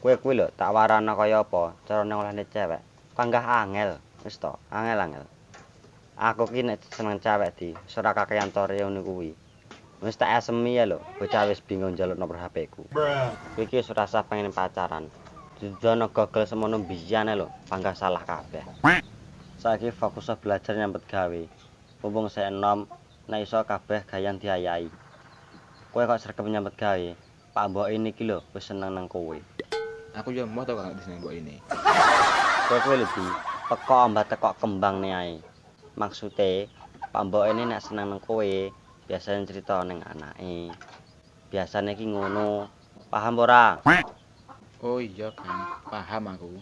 Kowe kuwi lho tak warana kaya apa carane ngolehne cewek. Panggah angel, wis to, angel-angel. Aku ki nek seneng cewek di, wis ora kakean tore ngono kuwi. Wis tak esemi ya lho, bocah wis bingung njaluk nomor HP ku. Kowe iki wis ora usah pengen pacaran. Dudono gogel semono mbiyane lho, panggah salah kabeh. Saiki fokus belajar nyambut gawe. Mumpung sik enom, nek iso kabeh gayan diayahi. Kowe kok sregep nyambut gawe, Pak Mbok ini iki lho wis seneng nang kowe. Aku yo emoh to Kang disenengi mbok ini. Kowe kuwi lho Di, teko ombat tekok kembang ne ae. Maksude, Pak Mbok ini nek seneng nang kowe, biasane cerita ning anake. Biasane iki ngono. Paham ora? Oh iya Kang, paham aku.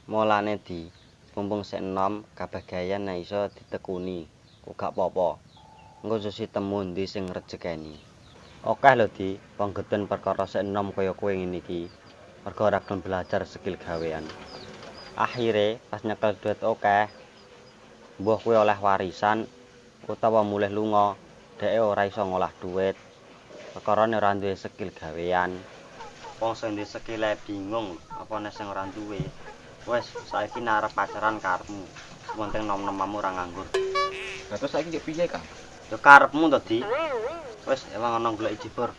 Mulane Di, mumpung sik enom, kabeh gawean nek iso ditekuni. Kok gak apa-apa. Engko susi temu ndi sing ngrejekeni. Akeh lho Di, wong getun perkara sik enom kaya kowe ngene iki. Mergo ora gelem belajar skill gawean. Akhire pas nyekel duit akeh, mbuh kuwi oleh warisan utawa mulih lunga, dheke ora iso ngolah duit. Perkarane ora duwe skill gawean. Wong sing duwe skill ae bingung, apa nek sing ora duwe. Wis, saiki nek arep pacaran karepmu. Sing penting nom-nomanmu ora nganggur. Lah terus saiki piye Kang? Ya karepmu to, Di. Wis, ewang ana golek jibur.